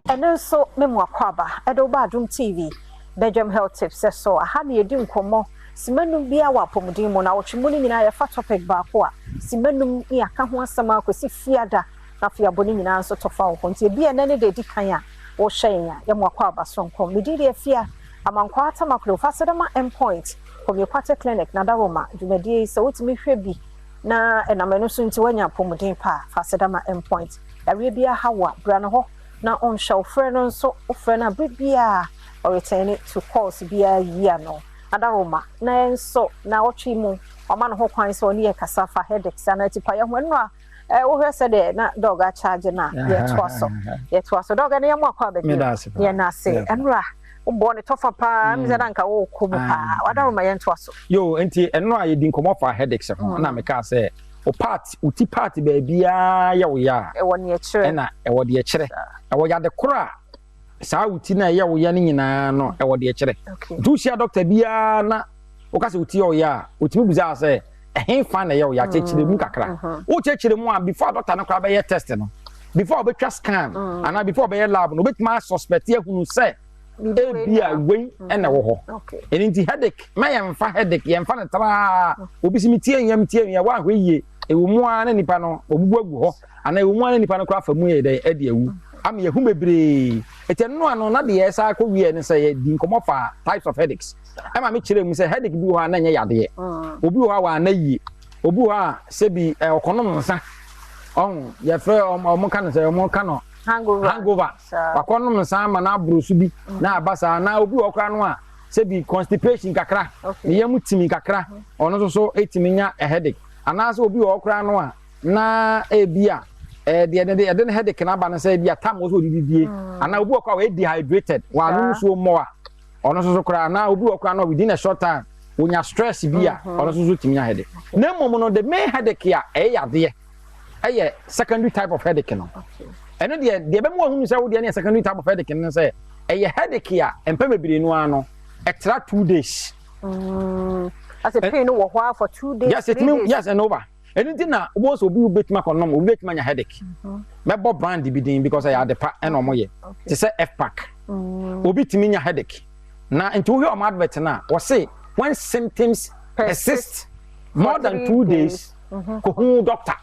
Ɛno nso me mu akwaaba ɛde wo ba Adom TV Bedwam Health Tips so. Aha na yɛdi nkɔmmɔ sima num biara wɔ apɔmuden mu. Na awɔtwe mu no nyinaa yɛfa topic baako a sima num ne yɛaka ho asɛm akɔsi fiada, na afei abɔ ne nyinaa nso tɔfa wɔ hɔ. Nti ebi a ɛnɛ ne da edi kan a wɔhyɛ yɛn a, yɛmo akwaaba soronko. Me din de Afia Amankwaa Tamaklo Fasedama Mpoint Homeopathic Clinic na Daroma dwumadie yi. Sɛ wotumi hwɛ bi na ɛnam ɛno so nti woanya apɔmuden pa a, Fasedama Mpoint. Yareɛ bi aha wo a, bra no hɔ na ɔnhwɛ wo. Frɛ no nso, wofrɛ no a, bere biara ɔreturn to calls biara yi ano. Adaroma na nso na ɔtwe mu ɔma no ho kwan sɛ ɔne yɛ kasa fa headaches anaa tipaeɛ ho. Ɛno a wohwɛ sɛ deɛ na doc akyagye no a, yɛtoa so, yɛtoa so. Doc, ɛno yɛ mo akɔ abɛbi yɛn ase. Ɛno a wobɔ ne tɔfa paa mi sɛ na nka wokɔ mu paa. Wadaroma, yɛntoa so. Yo, nti ɛno a yɛdi nkɔmmɔ fa headaches ho na mekaa sɛ o part, wo ti part baabiara yɛ wo ya a, ɛwɔ neɛ kyerɛ. Ɛna ɛwɔ deɛ kyerɛ. Ɛwɔ yade koro a saa wo ti na ɛyɛ wo ya no nyinaa no, ɛwɔ deɛ kyerɛ. Nti wohyia doctor biara na woka sɛ wo ti yɛ wo ya a, otumi bisa sɛ ɛhe fa na ɛyɛ wo ya, kyerɛkyerɛ mu kakra. Wokyerɛkyerɛ mu a, before doctor no koraa bɛyɛ test no, before ɔbɛtwa scan anaa before ɔbɛyɛ lab no, obɛtumi asuspect ahunu sɛ ebia wei ɛna ɛwɔ hɔ. Ɛno nti headache, ma yɛmfa headache, yɛmfa no traa. Obi si metie nwia, metie nwia, woanhwɛ yie, ɛwɔ mu ara na nipa no ɔbubu agu hɔ, anaa ɛwɔ mu ara na nipa no koraa fa mu yɛ dɛn ɛde awu ama yɛhu bebree. Ɛti ɛno ano na deɛ ɛsa kɔ wie ne sɛ yɛdi nkɔmmɔ fa types of headaches. Ɛma mekyerɛ mu sɛ headache bi wɔ hɔ a na ɛnyɛ yadeɛ. Obi wɔ hɔ a wɔana yie, obi wɔ hɔ a sɛbi ɔkɔnom nsa, ɔho yɛfrɛ ɔmo ka no sɛ ɔmo ka no hangover, hangover. Wakɔnom nsa ama no aboro so bi na aba saa. Na obi wɔ koraa no a sɛbi constipation kakra, ne yam timi kakra, ɔno nso so etimi nya a headache. Anaasɛ obi wɔ koraa no a na ebi a deɛ ne de ɛde ne headache no aba no sɛ ebi a tam wɔ so odidi die, anaa obi wɔ koraa a wɔyɛ dehydrated, wɔanom nsuo mmɔ a, ɔno nso so koraa. Anaa obi wɔ koraa no within a short time wonya stress bi a, ɔno nso so tumi nya headache. Na mmom no, the main headache a ɛyɛ yadeɛ ɛyɛ secondary type of headache no. Ɛno deɛ bɛmu ahunu sɛ wodeɛ ne yɛ secondary type of headache no sɛ ɛyɛ headache a mpɛ bebree no ara no ɛtra 2 days. Asɛ pain no wɔ hɔ for 2 days, yes, 3 ɛtumi days. Yes, and over. Ɛno nti na wobɛhu sɛ obi bɛtumi akɔnom, obi bɛtumi anya headache. Mɛbɔ brand bi din because ɛyɛ ade pa ɛna ɔmo yɛ te sɛ Fpac. Obi tumi nya headache na nti wohwɛ ɔmo advert no a, wɔse when symptoms persist more than 2 days, kɔhu doctor.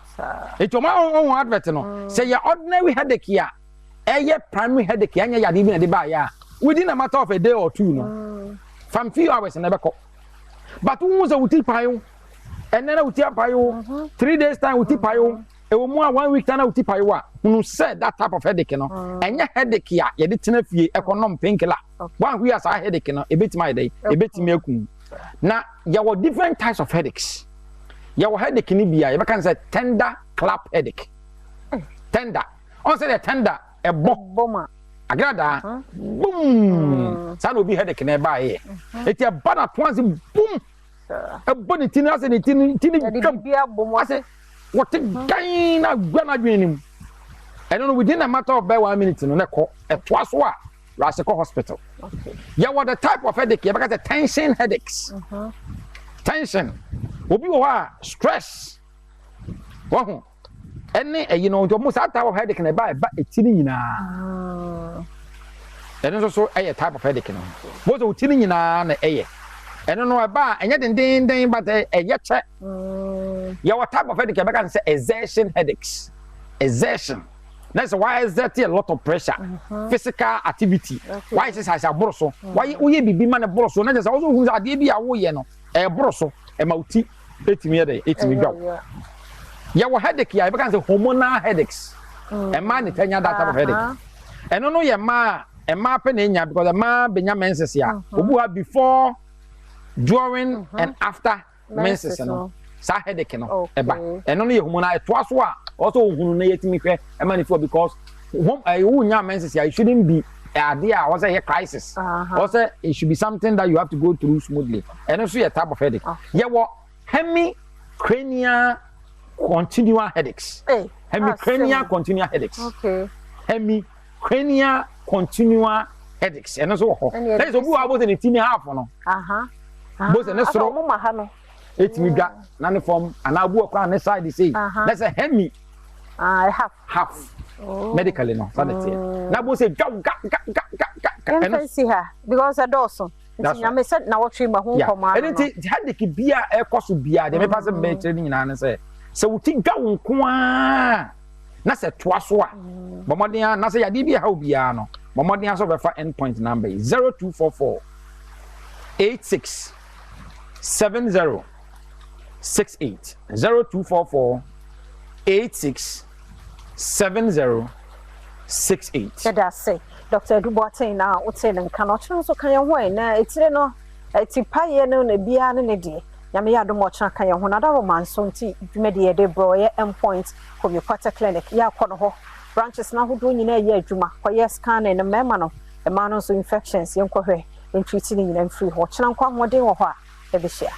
Nti ɔmo ɔmo advert no sɛ yɛ ordinary headache a ɛyɛ primary headache, ɛnyɛ yadeɛ bi na ɛde baayɛ a, within a matter of a day or two no, from few hours na ɛbɛkɔ. But wohu sɛ wo ti pae wo ɛnɛ na wo ti apae wo, 3 days time wo ti pae wo, ɛwɔ mu a one week time na wo ti pae wo a, hunu sɛ that type of headache no ɛnyɛ headache a yɛde tena fie ɛkɔ nom painkiller. Wanhwɛ a, saa headache no ebɛtumi ayɛ dɛ ebɛtumi akum. Na yɛwɔ different types of headaches. Yɛwɔ headache no bi a yɛbɛka no sɛ thunder clap headache. Thunder ɔn sɛ deɛ thunder ɛbɔ bɔma agradaa boom, saa na obi headache na ɛbaa yɛ. Eti ɛba na to ase boom, ɛbɔ ne ti no ase, ne ti no ti no yɛde twam biribi abɔ mu. Ase wɔte gan na agua n'adwene no mu. Ɛno no, within a matter of bɛɛ one minute no na ɛkɔ. Ɛtoa so a, raase kɔ hospital. Yɛwɔ the type of headache yɛbɛka sɛ tension headaches. Tension, obi wɔ hɔ a stress wɔho ɛne ɛyi no nti ɔmo saa type of headache na ɛba eti no nyinaa. Ɛno nso so ɛyɛ type of headache no mo sɛ oti no nyinaa na ɛyɛ. Ɛno no ɛba a ɛnyɛ dendenden, but ɛyɛ kyɛ. Yɛwɔ type of headache yɛbɛka sɛ exertion headaches. Exertion na sɛ wa exert a lot of pressure, physical activity, wa exercise aboro so, wayɛ woyɛ biribi ma ne boro so, na kyerɛ sɛ wɔsɔ ohun sɛ adeɛ bi a woyɛ no ɛboro so, ɛma wo ti etumi yɛ dɛ etumi dwa wo. Yɛwɔ headache a yɛbɛka sɛ hormonal headaches. Mmaa ne ta nya that type of headache. Ɛno no yɛ mmaa a mmaa pɛ na enya because mmaa benya menses a, obi wɔ ha before, during and after menses no, saa headache no ɛba. Ɛno no yɛ hormonal. Ɛtoa so a, ɔsɛ ohunu na yɛtumi hwɛ ɛma ne fi hɔ because hom ɛyɛ wo nya menses a, it shouldn't be adeɛ a ɔsɛ yɛ crisis. Ɔsɛ it should be something that you have to go through smoothly. Ɛno nso yɛ type of headache. Yɛwɔ hemicrania continual headaches. Hey, hemicrania asɛm. Continual headaches. Hemicrania continual headaches, ɛno nso wɔ hɔ. Ɛne ɛyɛ sɛ obi wɔ hɔ a bó sɛ ne ti ne half no bó sɛ ne Asa soro ɔmo ma ha no. Etumi dwa na ne fam, anaa obi wɔ koraa ne side sei na sɛ hemi Ah, half. Half. Medically no, saa na ɛteɛ. Na bo sɛ dwa wo ga ga ga ga ga ga. Yɛmfa nsi ha because ɛdɔɔso. Nti Nyame sɛ nawɔtwe ma ho nkɔmmɔ ano no. Ɛno nti headache bia ɛkɔ so bia deɛ mepa sɛ mɛkyerɛ ne nyinaa ne sɛ sɛ wo ti dwa wo nko ara na sɛ toa so a bɔ mmɔden a na sɛ yadeɛ bi ɛha wo biara no bɔ mmɔden a sɛ wɔbɛfa end point number yi 0244 86 70 68 0244 86 70 68. Yɛda ase Dr. Adu Boateng na wotee ne nka no. Ɔkyena nso ka yɛn ho ɛ na etire no ti paeɛ no na biara ne ne deɛ. Nyame yɛ adom a ɔkyena ka yɛn ho. Nada Roma nso nti dwumadie yɛde brɛ ɔyɛ Endpoint Homeopathic Clinic. Yɛ akɔ no hɔ. Branches no ahodoɔ nyinaa ɛyɛ adwuma. Kɔyɛ scanning no mmarima no, mmaa no nso infections yɛnkɔhwɛ ntreat ne nyinaa mfiri hɔ. Ɔkyena nkɔ ahoɔden wɔ hɔ a yɛbɛhyia.